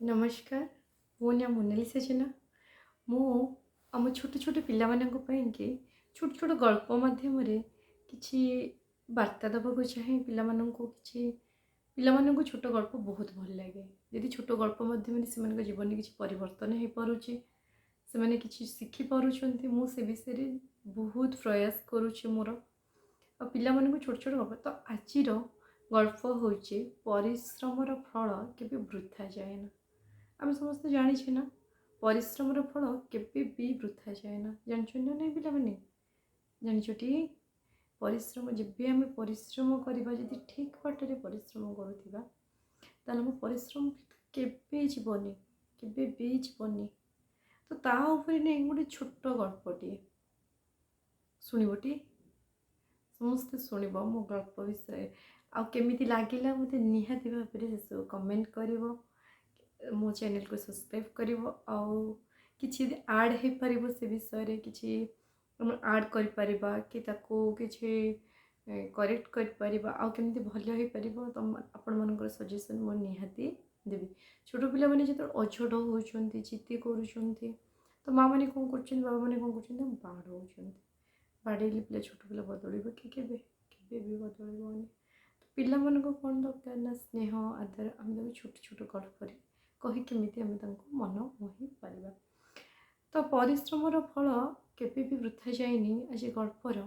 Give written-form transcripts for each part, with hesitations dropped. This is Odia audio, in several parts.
ନମସ୍କାର, ମୋ ନାଁ ମୋନାଲିସା ଜେନା। ମୁଁ ଆମ ଛୋଟ ଛୋଟ ପିଲାମାନଙ୍କ ପାଇଁକି ଛୋଟ ଛୋଟ ଗଳ୍ପ ମାଧ୍ୟମରେ କିଛି ବାର୍ତ୍ତା ଦେବାକୁ ଚାହେଁ। ପିଲାମାନଙ୍କୁ କିଛି ପିଲାମାନଙ୍କୁ ଛୋଟ ଗଳ୍ପ ବହୁତ ଭଲ ଲାଗେ। ଯଦି ଛୋଟ ଗଳ୍ପ ମାଧ୍ୟମରେ ସେମାନଙ୍କ ଜୀବନରେ କିଛି ପରିବର୍ତ୍ତନ ହେଇପାରୁଛି, ସେମାନେ କିଛି ଶିଖିପାରୁଛନ୍ତି, ମୁଁ ସେ ବିଷୟରେ ବହୁତ ପ୍ରୟାସ କରୁଛି ମୋର। ଆଉ ପିଲାମାନଙ୍କୁ ଛୋଟ ଛୋଟ ଗଳ୍ପ। ତ ଆଜିର ଗଳ୍ପ ହେଉଛି ପରିଶ୍ରମର ଫଳ କେବେ ବୃଥା ଯାଏ ନା। ଆମେ ସମସ୍ତେ ଜାଣିଛେ ନା, ପରିଶ୍ରମର ଫଳ କେବେ ବି ବୃଥା ଯାଏ ନା। ଜାଣିଛନ୍ତି ନା ନାଇଁ ପିଲାମାନେ? ଜାଣିଛଟି? ପରିଶ୍ରମ, ଯେବେ ଆମେ ପରିଶ୍ରମ କରିବା, ଯଦି ଠିକ୍ ବାଟରେ ପରିଶ୍ରମ କରୁଥିବା, ତାହେଲେ ଆମ ପରିଶ୍ରମ କେବେ ଯିବନି, କେବେ ବି ଯିବନି। ତ ତା ଉପରେ ନେଇ ଗୋଟେ ଛୋଟ ଗଳ୍ପଟିଏ ଶୁଣିବଟି? ସମସ୍ତେ ଶୁଣିବ ମୋ ଗଳ୍ପ ବିଷୟରେ। ଆଉ କେମିତି ଲାଗିଲା, ମୋତେ ନିହାତି ଭାବରେ ସେସବୁ କମେଣ୍ଟ କରିବ, ମୋ ଚ୍ୟାନେଲକୁ ସବସ୍କ୍ରାଇବ୍ କରିବ। ଆଉ କିଛି ଯଦି ଆଡ଼୍ ହେଇପାରିବ, ସେ ବିଷୟରେ କିଛି ଆମେ ଆଡ଼୍ କରିପାରିବା କି ତାକୁ କିଛି କରେକ୍ଟ କରିପାରିବା, ଆଉ କେମିତି ଭଲ ହେଇପାରିବ, ତ ଆପଣମାନଙ୍କର ସଜେସନ୍ ମୁଁ ନିହାତି ଦେବି। ଛୋଟ ପିଲାମାନେ ଯେତେବେଳେ ଅଝଟ ହେଉଛନ୍ତି, ଜିଦି କରୁଛନ୍ତି, ତ ମାଆ ମାନେ କ'ଣ କରୁଛନ୍ତି, ବାବାମାନେ କ'ଣ କରୁଛନ୍ତି? ବାଡ଼ଉଛନ୍ତି। ବାଡ଼େଇଲେ ପିଲା, ଛୋଟ ପିଲା ବଦଳିବ କି କେବେ? କେବେ ବି ବଦଳିବନି। ତ ପିଲାମାନଙ୍କୁ କ'ଣ ଦରକାର ନା ସ୍ନେହ, ଆଦର। ଆମେ ତାକୁ ଛୋଟ ଛୋଟ ଗଳ୍ପରେ କହି କେମିତି ଆମେ ତାଙ୍କୁ ମନ ମୋହି ପାରିବା। ତ ପରିଶ୍ରମର ଫଳ କେବେ ବି ବୃଥା ଯାଇନି। ଆଜି ଗଳ୍ପର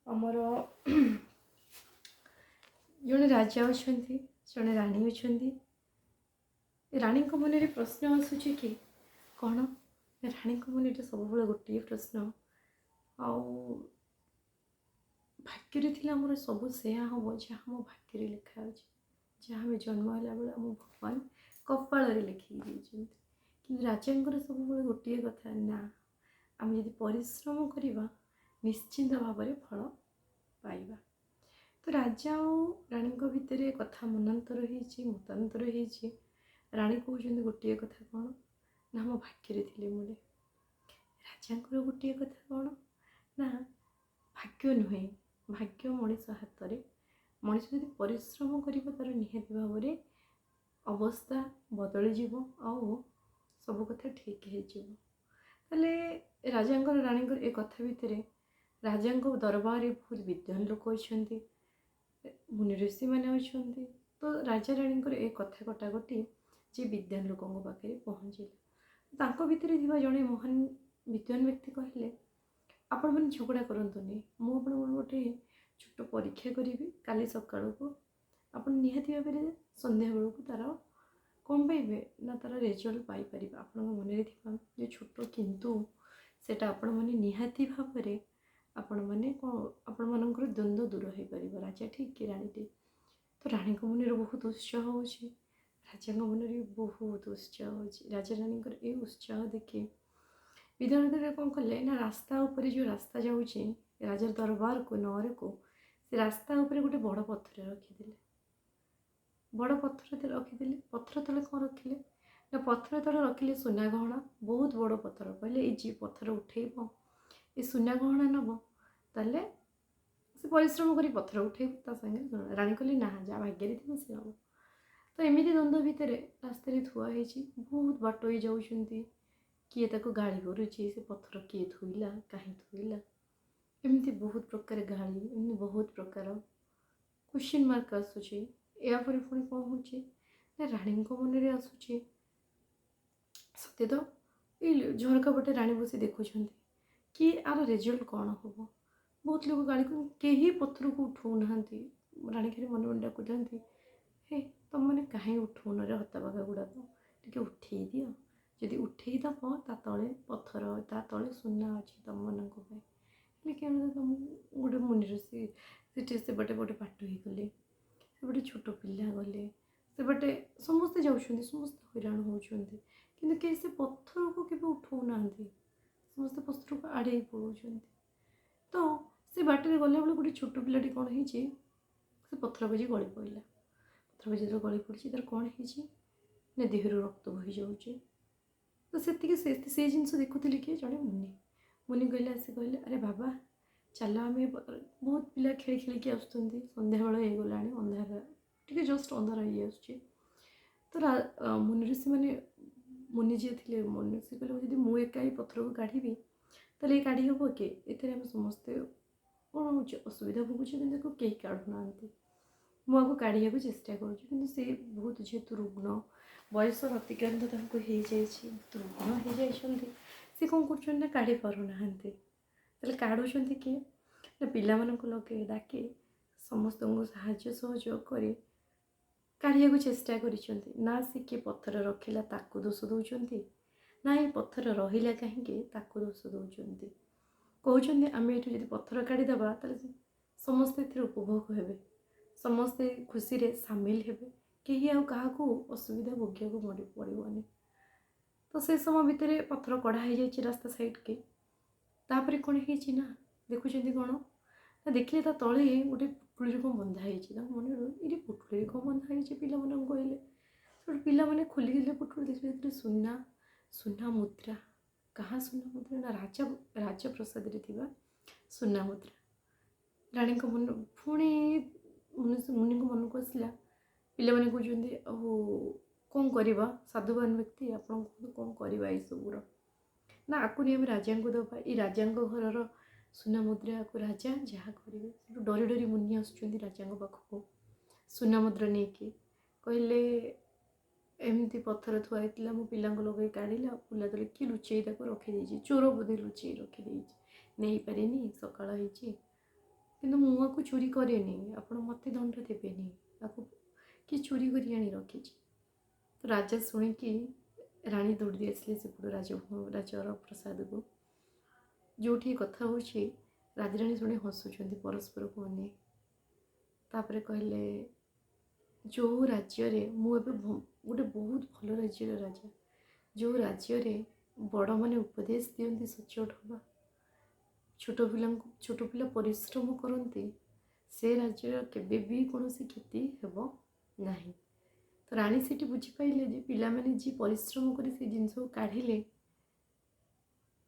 ଆମର ଜଣେ ରାଜା ଅଛନ୍ତି, ଜଣେ ରାଣୀ ଅଛନ୍ତି। ରାଣୀଙ୍କ ମନରେ ପ୍ରଶ୍ନ ଆସୁଛି କି କ'ଣ? ରାଣୀଙ୍କ ମନରେ ସବୁବେଳେ ଗୋଟିଏ ପ୍ରଶ୍ନ, ଆଉ ଭାଗ୍ୟରେ ଥିଲେ ଆମର ସବୁ ସେୟା ହେବ, ଯାହା ଆମ ଭାଗ୍ୟରେ ଲେଖା ଅଛି, ଯାହା ଆମେ ଜନ୍ମ ହେଲା ବେଳେ ଆମ ଭଗବାନ କପାଳରେ ଲେଖିକି ଦେଇଛନ୍ତି। କିନ୍ତୁ ରାଜାଙ୍କର ସବୁବେଳେ ଗୋଟିଏ କଥା ନା, ଆମେ ଯଦି ପରିଶ୍ରମ କରିବା, ନିଶ୍ଚିନ୍ତ ଭାବରେ ଫଳ ପାଇବା। ତ ରାଜା ଆଉ ରାଣୀଙ୍କ ଭିତରେ କଥା ମନାନ୍ତର ହେଇଛି, ମତାନ୍ତର ହେଇଛି। ରାଣୀ କହୁଛନ୍ତି ଗୋଟିଏ କଥା କ'ଣ ନା, ଆମ ଭାଗ୍ୟରେ ଥିଲେ ମିଳେ। ରାଜାଙ୍କର ଗୋଟିଏ କଥା କ'ଣ ନା, ଭାଗ୍ୟ ନୁହେଁ, ଭାଗ୍ୟ ମଣିଷ ହାତରେ। ମଣିଷ ଯଦି ପରିଶ୍ରମ କରିବ, ତା'ର ନିହାତି ଭାବରେ ଅବସ୍ଥା ବଦଳିଯିବ ଆଉ ସବୁ କଥା ଠିକ୍ ହେଇଯିବ। ତାହେଲେ ରାଜାଙ୍କର ରାଣୀଙ୍କର ଏ କଥା ଭିତରେ ରାଜାଙ୍କ ଦରବାରରେ ବହୁତ ବିଦ୍ୱାନ ଲୋକ ଅଛନ୍ତି, ମୁନି ଋଷିମାନେ ଅଛନ୍ତି। ତ ରାଜା ରାଣୀଙ୍କର ଏ କଥା କଟାକଟି ଯେ ବିଦ୍ୱାନ ଲୋକଙ୍କ ପାଖରେ ପହଞ୍ଚିଲା, ତାଙ୍କ ଭିତରେ ଥିବା ଜଣେ ମହାନ ବିଦ୍ୱାନ ବ୍ୟକ୍ତି କହିଲେ, ଆପଣମାନେ ଝଗଡ଼ା କରନ୍ତୁନି। ମୁଁ ଆପଣଙ୍କର ଗୋଟେ ଛୋଟ ପରୀକ୍ଷା କରିବି କାଲି ସକାଳକୁ। ଆପଣ ନିହାତି ଭାବରେ ସନ୍ଧ୍ୟାବେଳକୁ ତା'ର କ'ଣ ପାଇବେ ନା, ତା'ର ରେଜଲ୍ଟ ପାଇପାରିବେ। ଆପଣଙ୍କ ମନରେ ଥିବା ଯେଉଁ ଛୋଟ କିନ୍ତୁ, ସେଇଟା ଆପଣମାନେ ନିହାତି ଭାବରେ ଆପଣମାନେ କ'ଣ, ଆପଣମାନଙ୍କର ଦ୍ୱନ୍ଦ୍ୱ ଦୂର ହେଇପାରିବ, ରାଜା ଠିକ୍ କି ରାଣୀ ଠିକ୍। ତ ରାଣୀଙ୍କ ମନରେ ବହୁତ ଉତ୍ସାହ ହେଉଛି, ରାଜାଙ୍କ ମନରେ ବହୁତ ଉତ୍ସାହ ହେଉଛି। ରାଜା ରାଣୀଙ୍କର ଏଇ ଉତ୍ସାହ ଦେଖି ବିଧାନରେ କ'ଣ କଲେ ନା, ରାସ୍ତା ଉପରେ ଯେଉଁ ରାସ୍ତା ଯାଉଛି ରାଜାର ଦରବାରକୁ, ନଅରକୁ, ସେ ରାସ୍ତା ଉପରେ ଗୋଟେ ବଡ଼ ପଥର ରଖିଦେଲେ। ବଡ଼ ପଥର ରଖିଦେଲେ। ପଥର ତଳେ କ'ଣ ରଖିଲେ ନା, ପଥର ତଳେ ରଖିଲେ ସୁନା ଗହଣା, ବହୁତ ବଡ଼ ପଥର। କହିଲେ, ଏଇ ଯିଏ ପଥର ଉଠେଇବ, ଏ ସୁନା ଗହଣା ନେବ। ତାହେଲେ ସେ ପରିଶ୍ରମ କରି ପଥର ଉଠେଇବ, ତା ସାଙ୍ଗରେ ସୁନା। ରାଣୀ କହିଲେ, ନା, ଯାହା ଭାଗ୍ୟରେ ଥିବ ସେ ନେବ। ତ ଏମିତି ଦ୍ୱନ୍ଦ୍ୱ ଭିତରେ ରାସ୍ତାରେ ଥୁଆ ହେଇଛି। ବହୁତ ବାଟ ଯାଉଛନ୍ତି। କିଏ ତାକୁ ଗାଳି କରୁଛି, ସେ ପଥର କିଏ ଥୋଇଲା, କାହିଁ ଥୋଇଲା, ଏମିତି ବହୁତ ପ୍ରକାର ଗାଳି, ଏମିତି ବହୁତ ପ୍ରକାର କ୍ୱେଶ୍ଚିନ୍ ମାର୍କ ଆସୁଛି। ଏହାପରେ ପୁଣି କ'ଣ ହେଉଛି ନା, ରାଣୀଙ୍କ ମନରେ ଆସୁଛି, ସତେ ତ ଏଇ ଝରକା ପଟେ ରାଣୀ ବସି ଦେଖୁଛନ୍ତି କି ଆର ରେଜଲ୍ଟ କ'ଣ ହେବ। ବହୁତ ଲୋକ ଗାଳି, କେହି ପଥରକୁ ଉଠଉନାହାନ୍ତି। ରାଣୀ ଖାଲି ମନେ ମନେ ଡାକୁଥାନ୍ତି, ହେ ତମମାନେ କାହିଁ ଉଠଉନରେ, ହତଭାଗା ଗୁଡ଼ାକ, ଟିକେ ଉଠେଇ ଦିଅ। ଯଦି ଉଠେଇ ଦେବ, ତା ତଳେ ପଥର, ତା ତଳେ ସୁନା ଅଛି ତମମାନଙ୍କ ପାଇଁ। ହେଲେ କେମିତି ତମକୁ ଗୋଟେ ମୁନି ଋଷି ସେଠି ସେପଟେ ଗୋଟେ ବାଟ ହେଇଗଲେ, ସେପଟେ ଛୋଟ ପିଲା ଗଲେ, ସେପଟେ ସମସ୍ତେ ଯାଉଛନ୍ତି, ସମସ୍ତେ ହଇରାଣ ହେଉଛନ୍ତି, କିନ୍ତୁ କେହି ସେ ପଥରକୁ କେବେ ଉଠଉନାହାନ୍ତି। ସମସ୍ତେ ପଥରକୁ ଆଡ଼େଇ ପଳାଉଛନ୍ତି। ତ ସେ ବାଟରେ ଗଲାବେଳେ ଗୋଟେ ଛୋଟ ପିଲାଟି କ'ଣ ହେଇଛି, ସେ ପଥର ବାଜି ଗଳି ପଡ଼ିଲା। ପଥର ବାଜି ଯେତେବେଳେ ଗଳି ପଡ଼ିଛି, ତାର କ'ଣ ହେଇଛି ନା, ଦେହରୁ ରକ୍ତ ବୋହି ଯାଉଛି। ତ ସେତିକି ସେ ସେଇ ଜିନିଷ ଦେଖୁଥିଲି କିଏ? ଜଣେ ମୁନି। ମୁନି କହିଲେ, ଆସି କହିଲେ, ଆରେ ବାବା, ଚାଲ ଆମେ। ବହୁତ ପିଲା ଖେଳି ଖେଳିକି ଆସୁଛନ୍ତି। ସନ୍ଧ୍ୟାବେଳ ହେଇଗଲାଣି, ଅନ୍ଧାର ଟିକେ ଜଷ୍ଟ ଅନ୍ଧାର ହେଇ ଆସୁଛି। ତ ମୁନି ଋଷିମାନେ, ମୁନି ଯିଏ ଥିଲେ, ମୁନି ଋଷି କହିଲେ, ଯଦି ମୁଁ ଏକା ଏଇ ପଥରକୁ କାଢ଼ିବି, ତାହେଲେ ଏ କାଢ଼ି ହେବ କି? ଏଥିରେ ଆମେ ସମସ୍ତେ କ'ଣ ହେଉଛି, ଅସୁବିଧା ଭୋଗୁଛୁ, କିନ୍ତୁ ତାକୁ କେହି କାଢ଼ୁନାହାନ୍ତି। ମୁଁ ଆକୁ କାଢ଼ିବାକୁ ଚେଷ୍ଟା କରୁଛି। କିନ୍ତୁ ସେ ବହୁତ ଯେହେତୁ ରୁଗ୍ଣ, ବୟସର ଅତିକ୍ରାନ୍ତ ତାଙ୍କୁ ହେଇଯାଇଛି, ବହୁତ ରୁଗ୍ଣ ହେଇଯାଇଛନ୍ତି। ସେ କ'ଣ କରୁଛନ୍ତି ନା କାଢ଼ି ପାରୁନାହାନ୍ତି। ତାହେଲେ କାଢ଼ୁଛନ୍ତି କିଏ? ନା ପିଲାମାନଙ୍କୁ ଲଗେଇ ଡାକି ସମସ୍ତଙ୍କୁ ସାହାଯ୍ୟ ସହଯୋଗ କରି କାଢ଼ିବାକୁ ଚେଷ୍ଟା କରିଛନ୍ତି। ନା ସେ କିଏ ପଥର ରଖିଲା ତାକୁ ଦୋଷ ଦେଉଛନ୍ତି, ନା ଏ ପଥର ରହିଲା କାହିଁକି ତାକୁ ଦୋଷ ଦେଉଛନ୍ତି। କହୁଛନ୍ତି, ଆମେ ଏଠୁ ଯଦି ପଥର କାଢ଼ିଦେବା, ତାହେଲେ ସମସ୍ତେ ଏଥିରେ ଉପଭୋଗ ହେବେ, ସମସ୍ତେ ଖୁସିରେ ସାମିଲ ହେବେ, କେହି ଆଉ କାହାକୁ ଅସୁବିଧା ଭୋଗିବାକୁ ପଡ଼ିବନି। ତ ସେ ସମୟ ଭିତରେ ପଥର କଢ଼ା ହେଇଯାଇଛି ରାସ୍ତା ସାଇଡ଼୍କି। ତାପରେ କ'ଣ ହେଇଛି ନା ଦେଖୁଛନ୍ତି କ'ଣ ନା ଦେଖିଲେ ତା ତଳେ ଗୋଟେ ପୁଟୁଳିରେ କ'ଣ ବନ୍ଧା ହେଇଛି। ତାଙ୍କ ମନରେ, ଏଇଠି ପୁଟୁଳିରେ କ'ଣ ବନ୍ଧା ହେଇଛି? ପିଲାମାନଙ୍କୁ କହିଲେ। ସେଠୁ ପିଲାମାନେ ଖୋଲିଦେଲେ ପୁଟୁଳି, ଦେଖିଲେ ସେଥିରେ ସୁନା ମୁଦ୍ରା। କାହା ସୁନା ମୁଦ୍ରା? ନା ରାଜପ୍ରସାଦରେ ଥିବା ସୁନା ମୁଦ୍ରା। ରାଣୀଙ୍କ ମନ ପୁଣି ମୁନିଙ୍କ ମନକୁ ଆସିଲା। ପିଲାମାନେ କହୁଛନ୍ତି, ଆଉ କ'ଣ କରିବା? ସାଧୁବାନ ବ୍ୟକ୍ତି ଆପଣ କୁହନ୍ତୁ, କ'ଣ କରିବା ଏଇସବୁର? ନା ଆକୁ ନେଇ ଆମେ ରାଜାଙ୍କୁ ଦେବା, ଏଇ ରାଜାଙ୍କ ଘରର ସୁନା ମୁଦ୍ରାକୁ ରାଜା ଯାହା କରିବେ। ସେଠୁ ଡରି ଡରି ମୁନି ଆସୁଛନ୍ତି ରାଜାଙ୍କ ପାଖକୁ ସୁନା ମୁଦ୍ରା ନେଇକି। କହିଲେ, ଏମିତି ପଥର ଥୁଆ ହେଇଥିଲା, ମୁଁ ପିଲାଙ୍କୁ ଲଗେଇ କାଢ଼ିଲା, କୁଲା ତଳେ କିଏ ଲୁଚେଇ ତାକୁ ରଖିଦେଇଛି, ଚୋର ବୋଧେ ଲୁଚେଇ ରଖିଦେଇଛି, ନେଇପାରିନି, ସକାଳ ହେଇଛି। କିନ୍ତୁ ମୁଁ ଆକୁ ଚୋରି କରେନି, ଆପଣ ମୋତେ ଦଣ୍ଡ ଦେବେନି, ଆକୁ କିଏ ଚୋରି କରି ଆଣି ରଖିଛି। ତ ରାଜା ଶୁଣିକି ରାଣୀ ଦୌଡ଼ି ଆସିଲେ ସେପଟୁ ରାଜାର ପ୍ରସାଦକୁ। ଯେଉଁଠି କଥା ହେଉଛି, ରାଜରାଣୀ ଶୁଣି ହସୁଛନ୍ତି ପରସ୍ପରକୁ ଅନେଇ। ତାପରେ କହିଲେ, ଯେଉଁ ରାଜ୍ୟରେ ମୁଁ ଏବେ ଗୋଟେ ବହୁତ ଭଲ ରାଜ୍ୟର ରାଜା, ଯେଉଁ ରାଜ୍ୟରେ ବଡ଼ମାନେ ଉପଦେଶ ଦିଅନ୍ତି ସଚ୍ଚୋଟ ହେବା, ଛୋଟ ପିଲାଙ୍କୁ, ଛୋଟ ପିଲା ପରିଶ୍ରମ କରନ୍ତି, ସେ ରାଜ୍ୟର କେବେ ବି କୌଣସି କ୍ଷତି ହେବ ନାହିଁ। ତ ରାଣୀ ସେଠି ବୁଝିପାରିଲେ ଯେ ପିଲାମାନେ ଯିଏ ପରିଶ୍ରମ କରି ସେ ଜିନିଷକୁ କାଢ଼ିଲେ,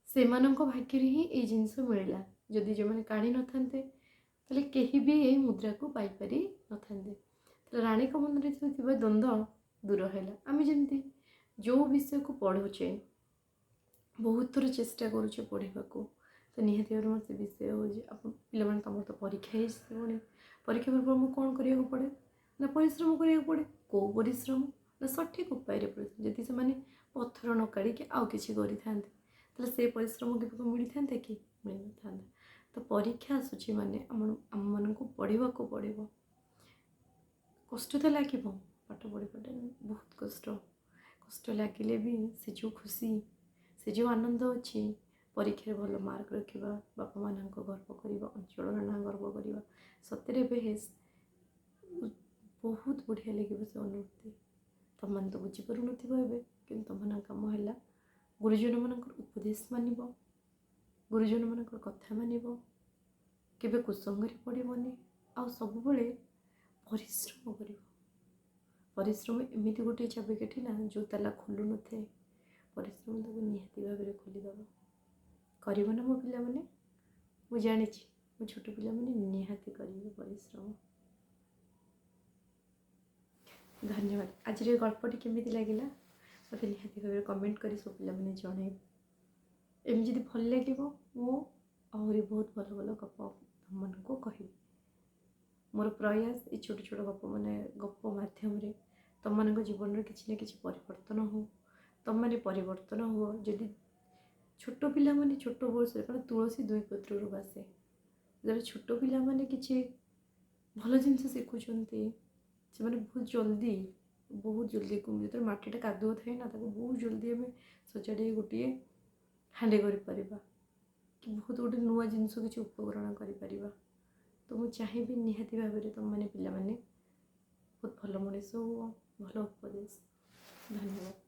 ସେମାନଙ୍କ ଭାଗ୍ୟରେ ହିଁ ଏଇ ଜିନିଷ ମିଳିଲା। ଯଦି ଯେଉଁମାନେ କାଢ଼ି ନଥାନ୍ତେ, ତାହେଲେ କେହି ବି ଏଇ ମୁଦ୍ରାକୁ ପାଇପାରି ନଥାନ୍ତେ। ତାହେଲେ ରାଣୀଙ୍କ ମନରେ ଥିବା ଦ୍ୱନ୍ଦ୍ୱ ଦୂର ହେଲା। ଆମେ ଯେମିତି ଯେଉଁ ବିଷୟକୁ ପଢ଼ୁଛେ, ବହୁତ ଥର ଚେଷ୍ଟା କରୁଛେ ପଢ଼ିବାକୁ, ତ ନିହାତି ଭାବରେ ମୋର ସେ ବିଷୟ ହେଉଛି, ଆପଣ ପିଲାମାନେ, ତୁମର ତ ପରୀକ୍ଷା ହେଇଯିବଣି। ପରୀକ୍ଷା ପୂର୍ବରୁ ଆମକୁ କ'ଣ କରିବାକୁ ପଡ଼େ? ନା ପରିଶ୍ରମ କରିବାକୁ ପଡ଼େ। କେଉଁ ପରିଶ୍ରମ? ନା ସଠିକ୍ ଉପାୟରେ ପରିଶ୍ରମ। ଯଦି ସେମାନେ ପଥର ନ କାଢ଼ିକି ଆଉ କିଛି କରିଥାନ୍ତେ, ତାହେଲେ ସେ ପରିଶ୍ରମ କେବେ ମିଳିଥାନ୍ତା କି? ମିଳିନଥାନ୍ତା। ତ ପରୀକ୍ଷା ଆସୁଛି ମାନେ ଆମମାନଙ୍କୁ ପଢ଼ିବାକୁ ପଡ଼ିବ। କଷ୍ଟ ତ ଲାଗିବ, ପାଠ ପଢ଼ିବାଟା ବହୁତ କଷ୍ଟ। କଷ୍ଟ ଲାଗିଲେ ବି ସେ ଯେଉଁ ଖୁସି, ସେ ଯେଉଁ ଆନନ୍ଦ ଅଛି, ପରୀକ୍ଷାରେ ଭଲ ମାର୍କ ରଖିବା, ବାପା ମାନଙ୍କ ଗର୍ବ କରିବା, ଅଞ୍ଚଳର ନାଁ ଗର୍ବ କରିବା, ସତରେ ବେଶ ବହୁତ ବଢ଼ିଆ ଲାଗିବ ସେ ଅନୁଭୂତି। ତମମାନେ ତ ବୁଝିପାରୁନଥିବ ଏବେ, କିନ୍ତୁ ତମମାନଙ୍କ କାମ ହେଲା ଗୁରୁଜନମାନଙ୍କର ଉପଦେଶ ମାନିବ, ଗୁରୁଜନମାନଙ୍କର କଥା ମାନିବ, କେବେ କୁସଙ୍ଗରେ ପଡ଼ିବନି, ଆଉ ସବୁବେଳେ ପରିଶ୍ରମ କରିବ। ପରିଶ୍ରମ ଏମିତି ଗୋଟିଏ ଚାବିକାଠି ନା, ଯେଉଁ ତାଲା ଖୋଲୁନଥାଏ, ପରିଶ୍ରମ ତାକୁ ନିହାତି ଭାବରେ ଖୋଲିଦେବ। କରିବ ନା ମୋ ପିଲାମାନେ? ମୁଁ ଜାଣିଛି ମୋ ଛୋଟ ପିଲାମାନେ ନିହାତି କରିବେ ପରିଶ୍ରମ। ଧନ୍ୟବାଦ। ଆଜିର ଏ ଗଳ୍ପଟି କେମିତି ଲାଗିଲା, ମୋତେ ନିହାତି ଭାବରେ କମେଣ୍ଟ କରି ସବୁ ପିଲାମାନେ ଜଣାଇବେ। ଏମିତି ଯଦି ଭଲ ଲାଗିବ, ମୁଁ ଆହୁରି ବହୁତ ଭଲ ଭଲ ଗପ ତୁମମାନଙ୍କୁ କହିବି। ମୋର ପ୍ରୟାସ, ଏ ଛୋଟ ଛୋଟ ଗପ ମାନେ ଗପ ମାଧ୍ୟମରେ ତୁମମାନଙ୍କ ଜୀବନରେ କିଛି ନା କିଛି ପରିବର୍ତ୍ତନ ହଉ, ତୁମମାନେ ପରିବର୍ତ୍ତନ ହୁଅ। ଯଦି ଛୋଟ ପିଲାମାନେ ଛୋଟ ବୟସରେ, କାରଣ ତୁଳସୀ ଦୁଇ ପତ୍ରରୁ ବାସେ, ଯେତେବେଳେ ଛୋଟ ପିଲାମାନେ କିଛି ଭଲ ଜିନିଷ ଶିଖୁଛନ୍ତି, ସେମାନେ ବହୁତ ଜଲ୍ଦି, ବହୁତ ଜଲ୍ଦି, ଯେତେବେଳେ ମାଟିଟା କାଦୁଅ ଥାଏ ନା, ତାକୁ ବହୁତ ଜଲ୍ଦି ଆମେ ସଜାଡ଼ି ଗୋଟିଏ ହାଣ୍ଡି କରିପାରିବା କି ବହୁତ ଗୋଟେ ନୂଆ ଜିନିଷ କିଛି ଉପକରଣ କରିପାରିବା। ତ ମୁଁ ଚାହିଁବି ନିହାତି ଭାବରେ ତୁମମାନେ ପିଲାମାନେ ବହୁତ ଭଲ ମଣିଷ ହୁଅ। ଭଲ ଉପଦେଶ। ଧନ୍ୟବାଦ।